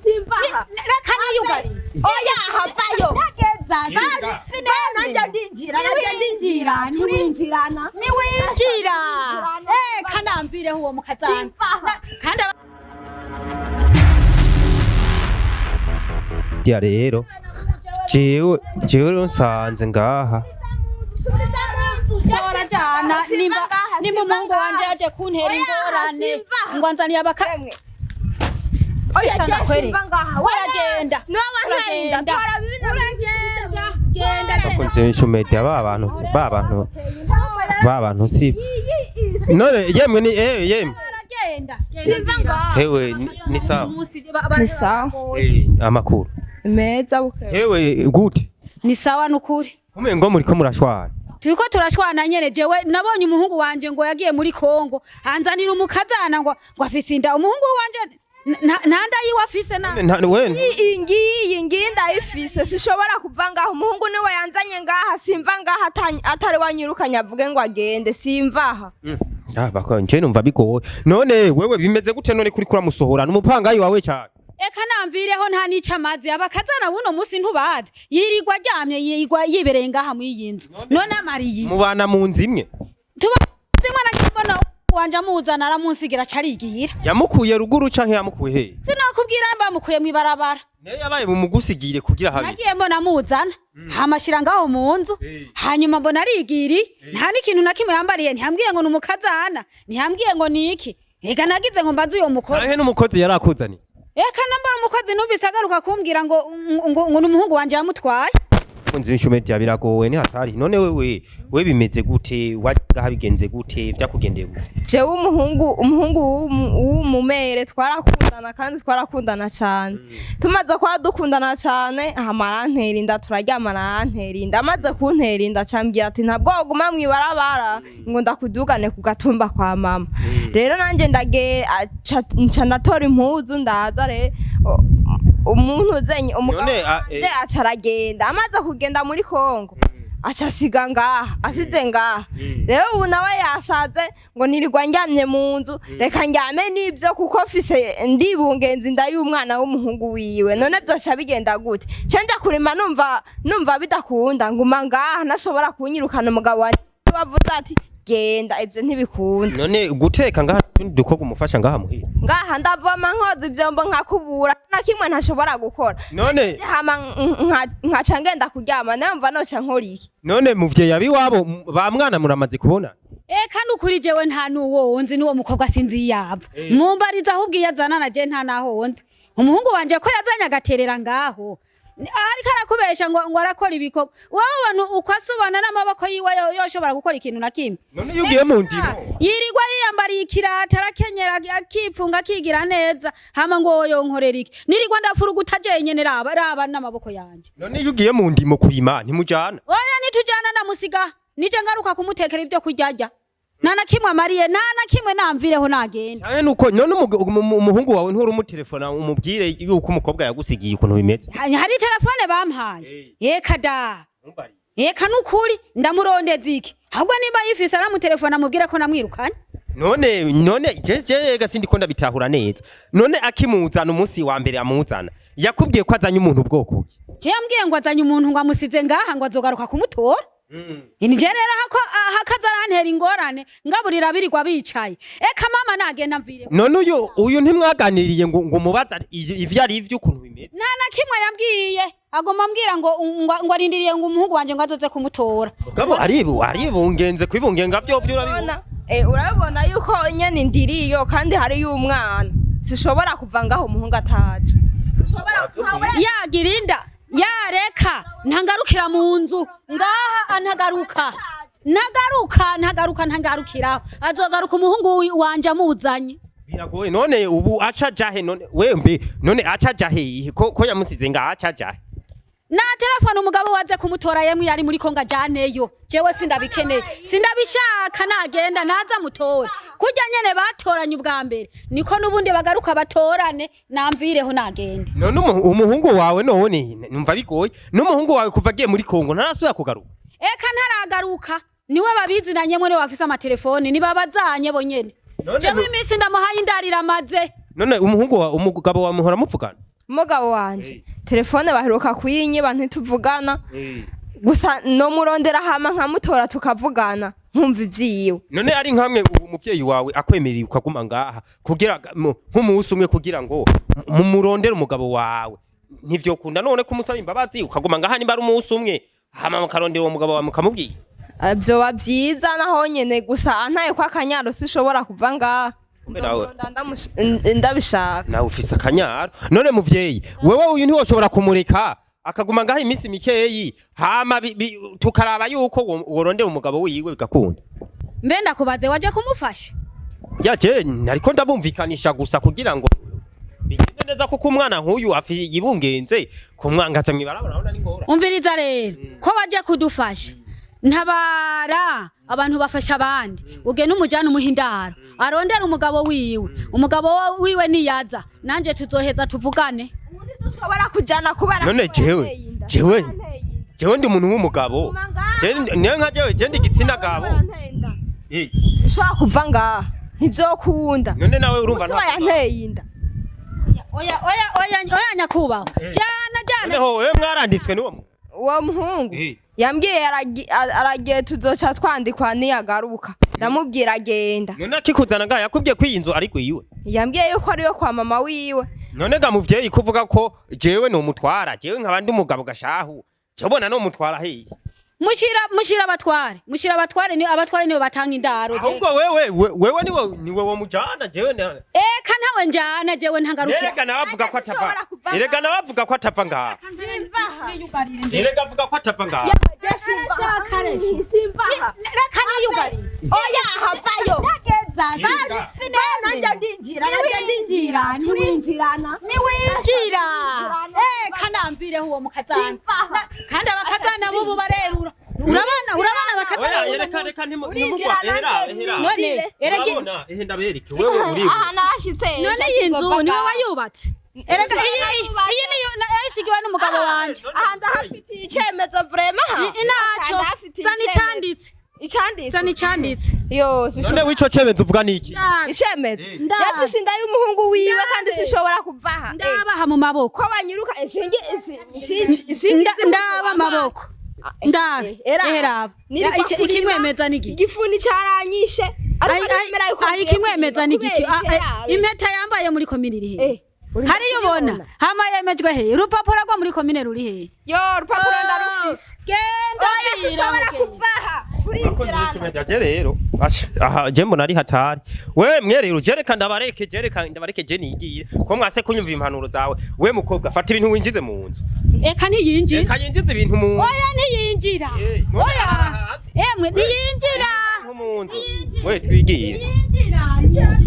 Simvaha. Reka niyugarire. Oya, havayo. Nageza. Nanjye ndinjira, nanjye ndinjira, turinjirana. Niwinjira. Eh, kanamvireho uwo mukazana. Simvaha. Kandi Ya rero jewe rero nsanze ngaha. Subiza mu nzu. Torajana nimba nimba umuhungu wanje yaje kuntera Oya, ingorane simvaha. ngo anzaniye abaka. Emwe. Oya, Isa je ndakwere. simva ngaha. Uragenda. Noba ntenda. Uragenda. Tora bibi na Uragenda. Genda. Bakunze b'ishumedia ba bantu si ba bantu si none yemwe ni yemwe. Uragenda. Simva ngaha. Hewe ni sawa. Ni sawa. Amakuru Meza buke. Hewe gute? Ni sawa nukuri. Umengo muriko murashwana. Turiko turashwana nyene. Jewe nabonye umuhungu wanje ngo yagiye muri Kongo, anzanira umukazana ngo afise inda. Umuhungu wanje nta nda yiwe afise na. We Iyi ngiyi ngiyi ndayifise, sishobora kuva ngaha. Umuhungu niwe yanzanye ngaha, simva ngaha atari wanyirukanye avuge ngo agende, simvaha. Ah, bako nje numva bigoye. None wewe bimeze gute none kuri kuramusohora n'umupangayi wawe cyane? Eka namvireho, nta n'ico amazi. Abakazana buno musi ntubazi, yirirwa aryamye, yirirwa yibereye ngaha muri iyi nzu. None amariye? Mubana mu nzu imwe? Tuba zimwe. Nagiye mbona wanje amuzana, aramunsigira, acarigira. Yamukuye ruguru canke yamukuye he? Sinakubwira, bamukuye mw'ibarabara. Niyo yabaye bumugusigire kugira habe. Nagiye mbona amuzana, hamashira ngaho mu nzu, hanyuma mbona arigiri, nta n'ikintu na kimwe yambariye. Ntiyambwiye ngo ni umukazana, ntiyambwiye ngo ni iki. Ega nagize ngo mbaze uyo mukozi. Canke n'umukozi yarakuzaniye? Eka nambara umukozi, numvise agaruka kumbwira ngo ni umuhungu wanje yamutwaye. Kunzi b'ishumedia biragowe, ni hatari. None wewe we bimeze gute? Waje bigenze gute? Vyakugendeye gute? Jewe umuhungu w'umumere twarakundana, kandi twarakundana cyane. Tumaze kuba dukundana cyane, hama arantera inda, turaryamana, arantera inda. Amaze kuntera inda, acambwira ati: "Ntabwo woguma mw'ibarabara, ngo ndakudugane ku gatumba kwa mama." Rero nanjye ndage nca ndatora impuzu, ndaza. Rero umuntu uzenye umugabo None, wanje aca aragenda. Amaze kugenda muri Kongo, aca asiga ngaha. Asize ngaha rero, ubu nawe yasaze ngo nirirwa ndyamye mu nzu, reka ndyame n'ibyo, kuko mfise ndibungenza inda y'umwana w'umuhungu wiwe. None byoca bigenda gute? Nca nja kurima, numva bidakunda, nguma ngaha. Ntashobora kunyirukana. Umugabo wanje wavuze ati: "Genda", ibyo ntibikunda. None guteka ngaha tundi dukorwa umufasha ngaha muhira? Ngaha ndavoma, nkoza ivyombo, nkakubura, na kimwe ntashobora gukora. None hama nkaca ngenda kuryama, nawe noca nkora iki? None muvyeyi abiwabo ba mwana muramaze kubona? Eka nukuri jewe nta n'uwo nzi, n'uwo mukobwa sinzi iyava. Mumbariza ahubwo iyo azana na je nta naho nzi. Umuhungu wanje ko yazanye agaterera ngaho, ariko arakubesha ngo arakora ibikorwa. Wowe ubona uko asobana n'amaboko yiwe yoshobora gukora ikintu na kimwe? None iyo ugiye mu ndimo? Yirirwa yiyambariye ikirata, arakenyera, akipfunga, akigira neza, hama ngo yonkorera iki? Nirirwa ndafuruguta jenyene. Raba, raba n'amaboko yanje. None iyo ugiye mu ndimo kurima ntimujana? Oya, nitujana. Ndamusiga, nije ngaruka kumutekera ibyo kurya arya. Nta na kimwe amariye, nta na kimwe. Namvireho, nagenda. Canke nuko none umuhungu wawe nturi umutelefona umubwire yuko umukobwa yagusigiye ukuntu bimeze? Hari telefone bampaye? Eka da, eka nukuri ndamurondeza iki? Ahubwo nimba yifise aramutelefona, amubwire ko namwirukanye. None je ega sindiko ndabitahura neza. None akimuzana umunsi wa mbere amuzana, yakubwiye ko azanye umuntu ubwoko ki? Je yambwiye ngo azanye umuntu, ngo amusize ngaha, ngo azogaruka kumutora. Ni je rero hako hakaza arantera ingorane, ngaburira birirwa bicaye. Eka mama, nagenda, mvire. None uyu ntimwaganiriye ngo umubaza ivyo ari ivyo, ukuntu bimeze? Nta na kimwe yambwiye. Agomba ambwira ngo arindiriye ngo umuhungu wanje ngo azoze kumutora. Mugabo aribungenze kwibungenga vyo urabibona. Urabona, urabibona yuko nyene indiriyo, kandi hariyo umwana. Sishobora kuva ngaho umuhungu ataje. Sishobora kuva. Yagira inda, yareka ntangarukira mu nzu ngaha, antagaruka, ntagaruka, ntagaruka, ntagarukiraho. Azogaruka umuhungu wanje amuzanye. Biragoye. None ubu aca jahe? None wembe none aca jahe ko yamusize ngaha, aca jahe? Na telefone umugabo waze kumutora, yemwe yari muri Kongo, ajaneyo. Jewe sindabikeneye, sindabishaka. Nagenda, naza mutore. Kurya nyene batoranye ubwa mbere, niko n'ubundi bagaruka batorane. Namvireho, nagende. None umuhungu wawe, none numva bigoye, n'umuhungu wawe kuva agiye muri Kongo ntarasubira kugaruka? Eka, ntaragaruka. Niwe babizinanye, mwe bafise amatelefoni, nibabazanye bonyene. None Jewe iminsi ndamuhaye indarira amaze. None umuhungu wa umugabo wa muhora muvugana? Umugabo wanje telefone baheruka kuyinyiba, ntituvugana. Gusa nomurondera hama nkamutora tukavugana, nkumva ivyiwe. None ari nkamwe ubu umuvyeyi wawe akwemereye ukaguma ngaha kugira nk'umunsi umwe kugira ngo mumurondere umugabo wawe, ntivyokunda none kumusaba imbabazi ukaguma ngaha nimba ari umunsi umwe, hama mukarondera uwo mugabo wawe mukamubwira? Vyoba vyiza naho nyene, gusa antaye ko akanyaro sishobora kuva ngaha. Kumbe nawe- Nzomuronda ndabishaka. Nawe ufise akanyaro. None muvyeyi, wewe uyu ntiwoshobora kumureka akaguma ngaha iminsi mikeyi, hama tukaraba yuko worondera umugabo wiwe bigakunda? Mbe ndakubaze, waje kumufasha? Yaje nariko ndabumvikanisha gusa kugira ngo bigende neza, kuko umwana nk'uyu yibungenze kumwangaza mw'ibarabara urabona ni ngora. Umviriza rero, ko waje kudufasha, ntabara abantu bafasha abandi, ugende umujyane umuha indaro arondera umugabo wiwe. Umugabo wiwe niyaza, nanje tuzoheza tuvugane. Ubu ntidushobora kujana kubera None ko jewe yanteye inda. jewe Yanteye inda. jewe ndi umuntu w'umugabo. Guma ngaha. Jewe niyo nka jewe je ndi igitsina gabo. Yanteye inda. Sinshobora kuva ngaha, ntivyokunda. None nawe urumva Umutima yanteye inda. Oya, oya, oya, oya, nyakubahwa, jana, jana. Noneho wewe mwaranditswe n'uwo Uwo muhungu yambwiye aragiye, tuzoca twandikwa niyagaruka. Ndamubwira agenda. None akikuzana ngaha yakubwiye ko iyi nzu ari gwiwe? Yambwiye yuko ariyo kwa mama wiwe. None ga muvyeyi, kuvuga ko jewe nomutwara, jewe nkaba ndi umugabo gashahu, jewe ubona nomutwara hehe? Mushira, mushira abatware, mushira abatware, ni abatware nibo batanga indaro. Ahubwo wewe wewe niwe womujana, jewe Eka, ntawe njana jewe, ntangarukira. Erega nawe avuga ko atava. Sinshobora kuva. Erega nawe avuga ko atava ngaha. Erega avuga ko atava ngaha. Simvaha. Reka niyugarire. Oya, havayo. Nageza. Nanjye ndinjira, nanjye ndinjira, turinjirana. Niwinjira, eka namvireho uwo mukazana. Simvaha. Kandi abakazana bubu barerura, urabana, urabana abakazana Oya, bubu. yereka, reka ntimugwa. Urinjira Ehera, nanjye ehera. None erega Urabona, ehe, ndabereke wewe uri Aha narashitse. None iyi nzu niwe wayubatse? Erega Inzu iyi narayubatse. iyi niyo yayisigiwe n'umugabo wanje. Aha ndahafitiye icyemezo vraiment aha. Inaco Ndahafitiye zana icyemezo. icanditse. Icanditse. Zana icanditse. Yo, None sinshobora. w'ico cemezo uvuga ni iki? Ndabe. Icyemezo. Ndabe. Jefise inda y'umuhungu wiwe kandi Ndabe. sinshobora kuva aha. Ndabaha mu maboko. Ko banyiruka singi singi. Ndaba amaboko, ndabe. Eraba. Ikimwemeza ni igiki? Igifuni caranyishe. Ariko nemera yuko Aho ngiye ikimwemeza ni kurima igiki? kubera ikerabe. Impeta yambaye muri komine iri hehe? Uri Hariyo ubona? kuyibona? Hama yemejwe hehe? Urupapuro rwo muri komine ruri hehe? Yo, urupapuro ndarufise. Genda. Oya, Bwira, sinshobora mugenda. kuva aha. Turinjirana. Je rero Asha, aha je mbona ari hatari. We mwe rero, je reka ndabareke, je reka ndabareke, je nigire ko mwase kunyumva impanuro zawe. We mukobwa, fata ibintu winjize mu nzu. Eka, ntiyinjira. Reka yinjize ibintu mu nzu. Oya, ntiyinjira. None Oya. arahanze. Emwe, ntiyinjira. Ibintu mu nzu, we twigire. Ntiyinjira.